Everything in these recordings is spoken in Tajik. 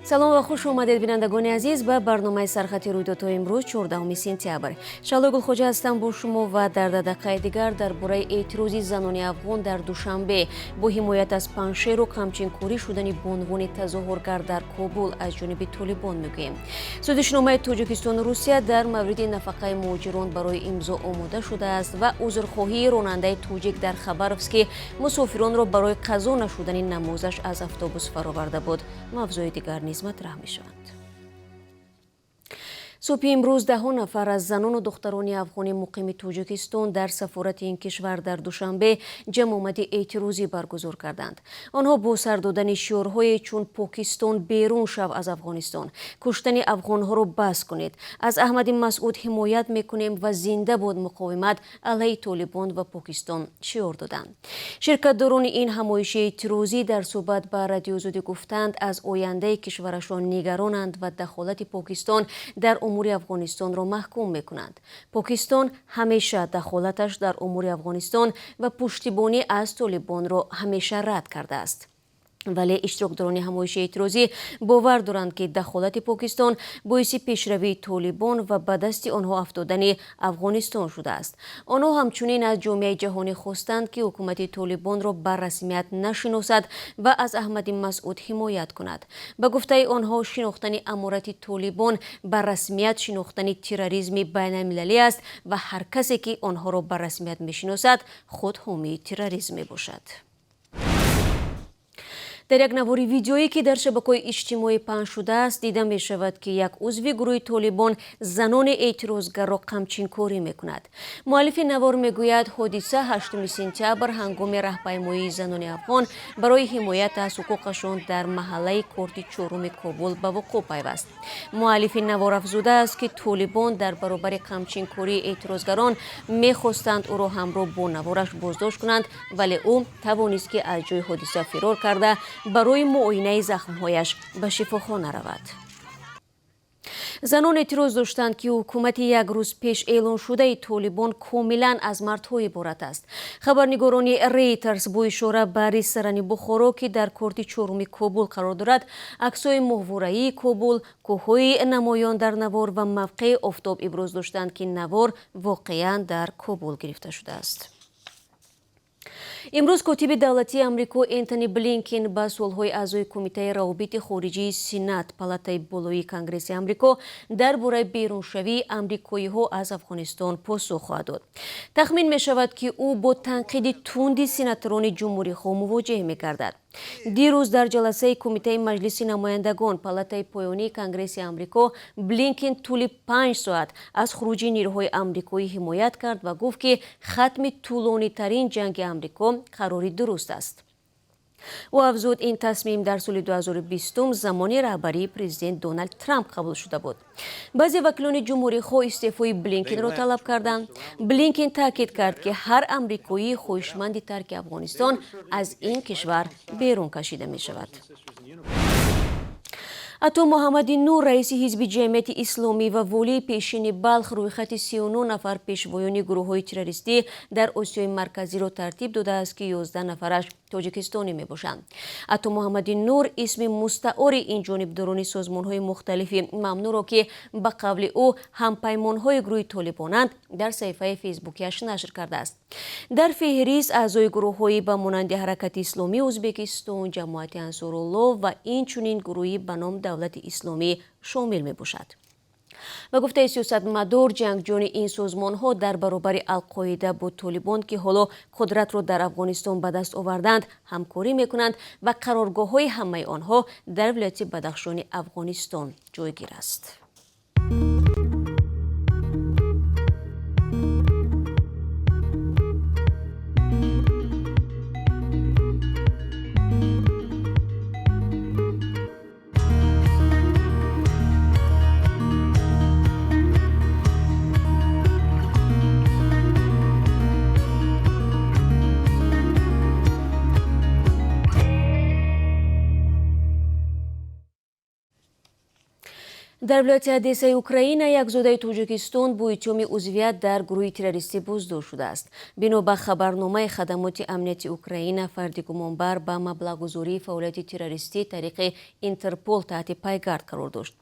Салом ва хуш омадед, бинандагони азиз, ба барномаи сархати рӯйдодҳои имрӯз, 14 сентябр. Шаҳло Гулхоҷа ҳастам бо шумо ва дар дақиқаи дигар дар бораи эътирози занони афғон дар Душанбе бо ҳимоят аз Панҷшеру қамчинкорӣ шудани бонувони тазоҳургар дар Кобул аз ҷониби Толибон мегӯем. Созишномаи Тоҷикистону Русия дар мавриди нафақаи муҳоҷирон барои имзо омода шудааст ва узрхоҳии ронандаи тоҷик дар Хабаровск, ки мусофиронро барои қазо нашудани намозаш аз автобус фароварда буд. Мавзӯи дигар низ матраҳ мешаванд. Субҳи имрӯз даҳо нафар аз занону духтарони афғони муқими Тоҷикистон дар сафорати ин кишвар дар Душанбе ҷамъомади эътирозӣ баргузор карданд. Онҳо бо сар додани шиорҳое чун «Покистон, берун шав аз Афғонистон», «Куштани афғонҳоро бас кунед», «Аз Аҳмади Масъуд ҳимоят мекунем» ва «Зинда бод муқовимат алайҳи Толибон ва Покистон» шиор доданд. Ширкатдорони ин ҳамоиши эътирозӣ дар суҳбат ба Радиои Озодӣ гуфтанд, аз ояндаи кишварашон нигаронанд ва дахолати Покистон дар умури Афғонистонро маҳкум мекунанд. Покистон ҳамеша дахолаташ дар умури Афғонистон ва пуштибонӣ аз Толибонро ҳамеша рад кардааст. Вале иштирокдорони ҳамоиши эътирозӣ бовар доранд, ки дахолати Покистон боиси пешравии Толибон ва ба дасти онҳо афтодани Афғонистон шудааст. Онҳо ҳамчунин аз ҷомеаи ҷаҳонӣ хостанд, ки ҳукумати Толибонро ба расмият нашиносад ва аз Аҳмади Масъуд ҳимоят кунад. Ба гуфтаи онҳо, шинохтани аморати Толибон ба расмият шинохтани терроризми байналмилалӣ аст ва ҳар касе, ки онҳоро ба расмият мешиносад, худ ҳомии терроризм мебошад. Дар як навори видеоӣ, ки дар шабакаҳои иҷтимоӣ паҳн шудааст, дида мешавад, ки як узви гурӯҳи Толибон занони эътирозгарро қамчинкорӣ мекунад. Муаллифи навор мегӯяд, ҳодиса 8 сентябр ҳангоми раҳпаймоии занони афғон барои ҳимоят аз ҳуқуқашон дар маҳаллаи Корти Чоруми Кобул ба вуқӯъ пайваст. Муаллифи навор афзудааст, ки Толибон дар баробари қамчинкории эътирозгарон мехостанд ӯро ҳамроҳ бо навораш боздошт кунанд, вале ӯ тавонист, ки аз ҷои ҳодиса фирор карда, барои муоинаи захмҳояш ба шифохона равад. Занон эътироз доштанд, ки ҳукумати як рӯз пеш эълоншудаи Толибон комилан аз мардҳо иборат аст. Хабарнигорони Рейтерс бо ишора ба ресторани Бухоро, ки дар Корти Чоруми Кобул қарор дорад, аксҳои моҳвораии Кобул, кӯҳҳои намоён дар навор ва мавқеи офтоб иброз доштанд, ки навор воқеан дар Кобул гирифта шудааст. Имрӯз котиби давлатии Амрико Энтони Блинкен ба суолҳои аъзои Кумитаи равобити хориҷии Сенат, палатаи болоии Конгресси Амрико, дар бораи беруншавии амрикоиҳо аз Афғонистон посух хоҳад дод. Тахмин мешавад, ки ӯ бо танқиди тунди сенаторони ҷумҳурихоҳ мувоҷеҳ мегардад. Дирӯз дар ҷаласаи Кумитаи Маҷлиси намояндагон, палатаи поёнии Конгресси Амрико, Блинкен тӯли 5 соат аз хуруҷи нерӯҳои амрикоӣ ҳимоят кард ва гуфт, ки хатми тӯлонитарин ҷанги Амрико қарори дуруст аст. Ӯ афзуд, ин тасмим дар соли 2020 замони раҳбарии президент Доналд Трамп қабул шуда буд. Баъзе вакилони ҷумҳурихоҳ истеъфои Блинкенро талаб карданд. Блинкен таъкид кард, ки ҳар амрикоии хоҳишманди тарки Афғонистон аз ин кишвар берун кашида мешавад. Ато Муҳаммади Нур, раиси ҳизби Ҷамъияти Исломӣ ва волии пешини Балх, рӯйхати 39 нафар пешвоёни гурӯҳҳои террористӣ дар Осиёи Марказиро тартиб додааст, ки 11 нафараш тоҷикистонӣ мебошанд. Ато Муҳаммади Нур исми мустаори ин ҷонибдорони созмонҳои мухталифи мамнӯъро, ки ба қавли ӯ ҳампаймонҳои гурӯҳи Толибонанд, дар саҳифаи фейсбукиаш нашр кардааст. Дар феҳрист аъзои гурӯҳҳои ба монанди Ҳаракати Исломии Ӯзбекистон, Ҷамоати Ансорулло ва инчунин гурӯҳи ба ном Давлати Исломӣ шомил мебошад. Ба гуфтаи сиёсатмадор, ҷангҷӯёни ин созмонҳо дар баробари Алқоида бо Толибон, ки ҳоло қудратро дар Афғонистон ба даст оварданд, ҳамкорӣ мекунанд ва қароргоҳҳои ҳамаи онҳо дар вилояти Бадахшони Афғонистон ҷойгир аст. Дар вилояти Одессаи Украина як зодаи Тоҷикистон бо иттиҳоми узвият дар гурӯҳи террористӣ боздошт шудааст. Бино ба хабарномаи хадамоти амнияти Украина, фарди гумонбар ба маблағгузории фаъолияти террористӣ тариқи Интерпол таҳти пайгард қарор дошт.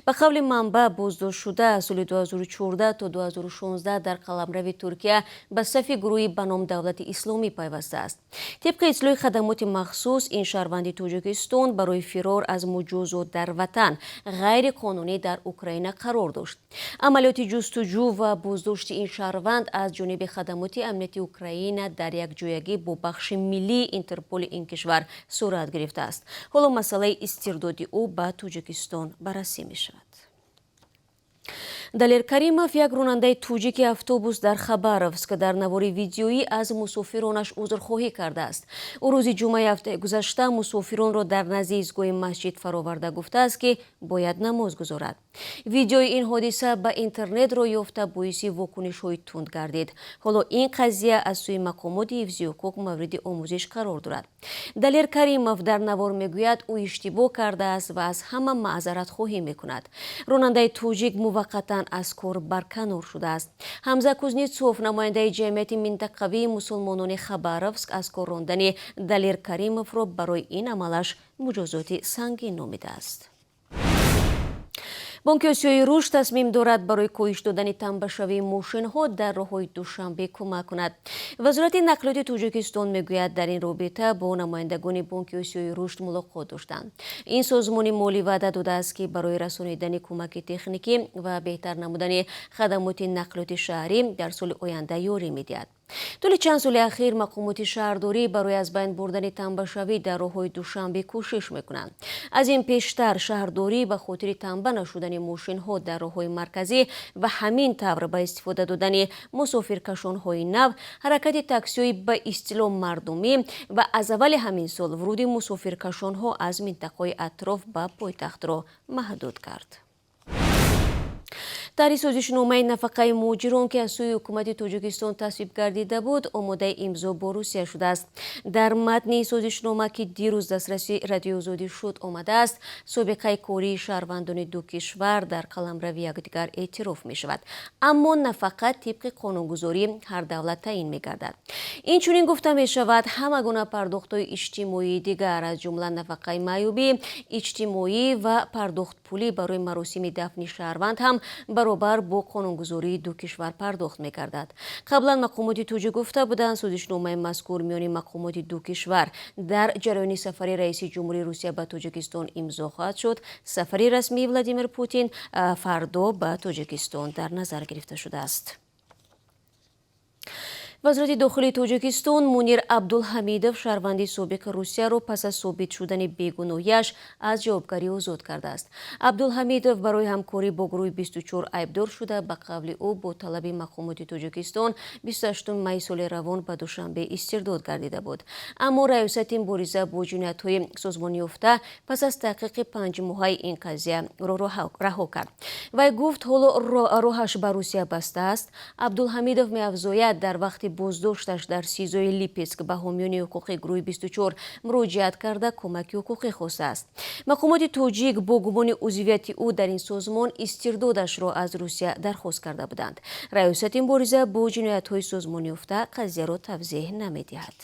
Ба қавли манбаъ, боздоштшуда соли 2014 то 2016 дар қаламрави Туркия ба сафи гурӯҳи ба ном Давлати Исломӣ пайвастааст. Тибқи иттилои хадамоти махсус, ин шаҳрванди Тоҷикистон барои фирор аз муҷозот дар ватан ғайриқонунӣ дар Украина қарор дошт. Амалиёти ҷустуҷӯ ва боздошти ин шаҳрванд аз ҷониби хадамоти амнияти Украина дар якҷоягӣ бо бахши миллии Интерполи ин кишвар сурат гирифтааст. Ҳоло масъалаи истирдоди ӯ ба Тоҷикистон баррасӣ мешавад. Далер Каримов, як ронандаи тоҷики автобус дар Хабаровск, дар навори видеоӣ аз мусофиронаш узрхоҳӣ кардааст. Ӯ рӯзи ҷумъаи ҳафтаи гузашта мусофиронро дар назди истгоҳи масҷид фароварда гуфтааст, ки бояд намоз гузорад. Видеои ин ҳодиса ба интернет роҳ ёфта, боиси вокунишҳои тунд гардид. Ҳоло ин қазия аз сӯи мақомоти ҳифзи ҳуқуқ мавриди омӯзиш қарор дорад. Далер Каримов дар навор мегӯяд, ӯ иштибоҳ кардааст ва аз ҳама маъзаратхоҳӣ мекунад. Ронандаи тоҷик муваққатан аз кор барканор шудааст. Ҳамза Кузнецов, намояндаи ҷамъияти минтақавии мусулмонони Хабаровск, аз кор рондани Далер Каримовро барои ин амалаш муҷозоти сангин номидааст. Бонки Осиёи Рушд тасмим дорад барои коҳиш додани тамбашавии мошинҳо дар роҳҳои Душанбе кӯмак кунад. Вазорати нақлиёти Тоҷикистон мегӯяд, дар ин робита бо намояндагони Бонки Осиёи Рушд мулоқот доштанд. Ин созмони молӣ ваъда додааст, ки барои расонидани кӯмаки техникӣ ва беҳтар намудани хадамоти нақлиёти шаҳрӣ дар соли оянда ёрӣ медиҳад. Тӯли чанд соли ахир мақомоти шаҳрдорӣ барои аз байн бурдани тамбашавӣ дар роҳҳои Душанбе кӯшиш мекунанд. Аз ин пештар шаҳрдорӣ ба хотири тамба нашудани мошинҳо дар роҳҳои марказӣ ва ҳамин тавр ба истифода додани мусофиркашонҳои нав, ҳаракати таксиҳои ба истилоҳ мардумӣ ва аз аввали ҳамин сол вуруди мусофиркашонҳо аз минтақаҳои атроф ба пойтахтро маҳдуд кард. Тарҳи созишномаи нафақаи муҳоҷирон, ки аз сӯи ҳукумати Тоҷикистон тасвиб гардида буд, омодаи имзо бо Русия шудааст. Дар матни созишнома, ки дирӯз дастраси Радиои Озодӣ шуд, омадааст, собиқаи кории шаҳрвандони ду кишвар дар қаламрави якдигар эътироф мешавад, аммо нафақа тибқи қонунгузории ҳар давлат таъин мегардад. Инчунин гуфта мешавад, ҳама гуна пардохтҳои иҷтимоии дигар, аз ҷумла нафақаи маъюбӣ, иҷтимоӣ ва пардохтпулӣ барои маросими дафни шаҳрванд ҳам баробар бо қонунгузории ду кишвар пардохт мекардад. Қаблан мақомоти тоҷик гуфта буданд, созишномаи мазкур миёни мақомоти ду кишвар дар ҷараёни сафари раиси ҷумҳурии Русия ба Тоҷикистон имзо хоҳад шуд. Сафари расмии Владимир Путин фардо ба Тоҷикистон дар назар гирифта шудааст. Вазорати дохилии Тоҷикистон Мунир Абдулҳамидов, шаҳрванди собиқи Русияро, пас аз собит шудани бегуноҳиаш аз ҷавобгарӣ озод кардааст. Абдулҳамидов барои ҳамкорӣ бо гурӯҳи 24 айбдор шуда, ба қавли ӯ, бо талаби мақомоти Тоҷикистон 28 майи соли равон ба Душанбе истирдод гардида буд. Аммо Раёсати мубориза бо ҷиноятҳои созмонёфта пас аз таҳқиқи 5 моҳаи ин қазия ӯро раҳо кард. Вай гуфт, ҳоло роҳаш ба Русия баста аст. Абдулҳамидов меафзояд, дар вақти боздошташ дар СИЗОи Липецк ба ҳомиёни ҳуқуқи гурӯҳи 24 муроҷиат карда, кӯмаки ҳуқуқӣ хостааст. Мақомоти тоҷик бо гумони узвияти ӯ дар ин созмон истирдодашро аз Русия дархост карда буданд. Раёсати мубориза бо ҷиноятҳои созмонёфта қазияро тавзеҳ намедиҳад.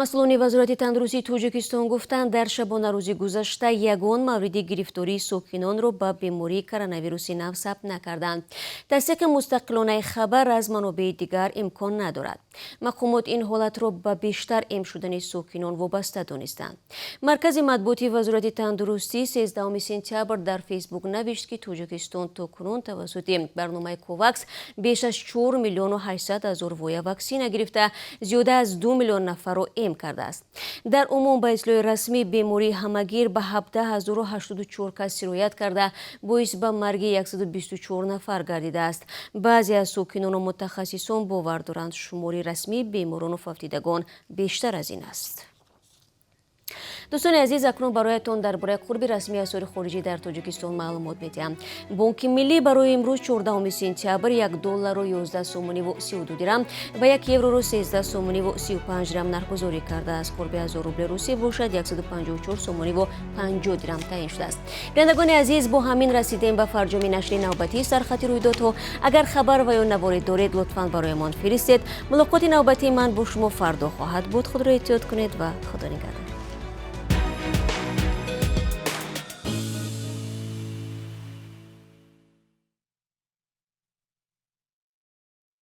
Масъулони Вазорати тандурустии Тоҷикистон гуфтанд, дар шабонарӯзи гузашта ягон мавриди гирифтории сокинонро ба бемории коронавируси нав сабт накарданд. Тасдиқи мустақилонаи хабар аз манобеи дигар имкон надорад. Мақомот ин ҳолатро ба бештар эм шудани сокинон вобаста донистанд. Маркази матбуоти Вазорати тандурустӣ 13 сентябр дар Фейсбук навишт, ки Тоҷикистон то кунун тавассути барномаи Ковакс беш аз 4 миллиону 800 ҳазор воя ваксина гирифта, зиёда аз 2 миллион нафарро эм кардааст. Дар умум, ба истилоҳи расмӣ, бемории ҳамагир ба 17 084 кас сироят карда, боис ба марги 124 нафар гардидааст. Баъзе аз сокинону мутахассисон бовар доранд, шумори расмии беморону фавтидагон бештар аз ин аст. Дӯстони азиз, акнун бароятон дар бораи қурби расмии асъори хориҷӣ дар Тоҷикистон маълумот медиҳам. Бонки Миллӣ барои имрӯз, 14 сентябр, 1 долларро 11 сомониву 32 дирам ва 1 евроро 13 сомониву 35 дирам нархгузорӣ кардааст. Қурби 1000 рубли русӣ бошад, 154 сомониву 50 дирам таъин шудааст. Бинандагони азиз, бо ҳамин расидем ба фарҷоми нашри навбатии «Сархати рӯйдодҳо». Агар хабар ва ё наворе доред, лутфан бароямон фиристед. Мулоқоти навбатии ман бо шумо фардо хоҳад буд. Худро эҳтиёт кунед ва Худо нигаҳдор.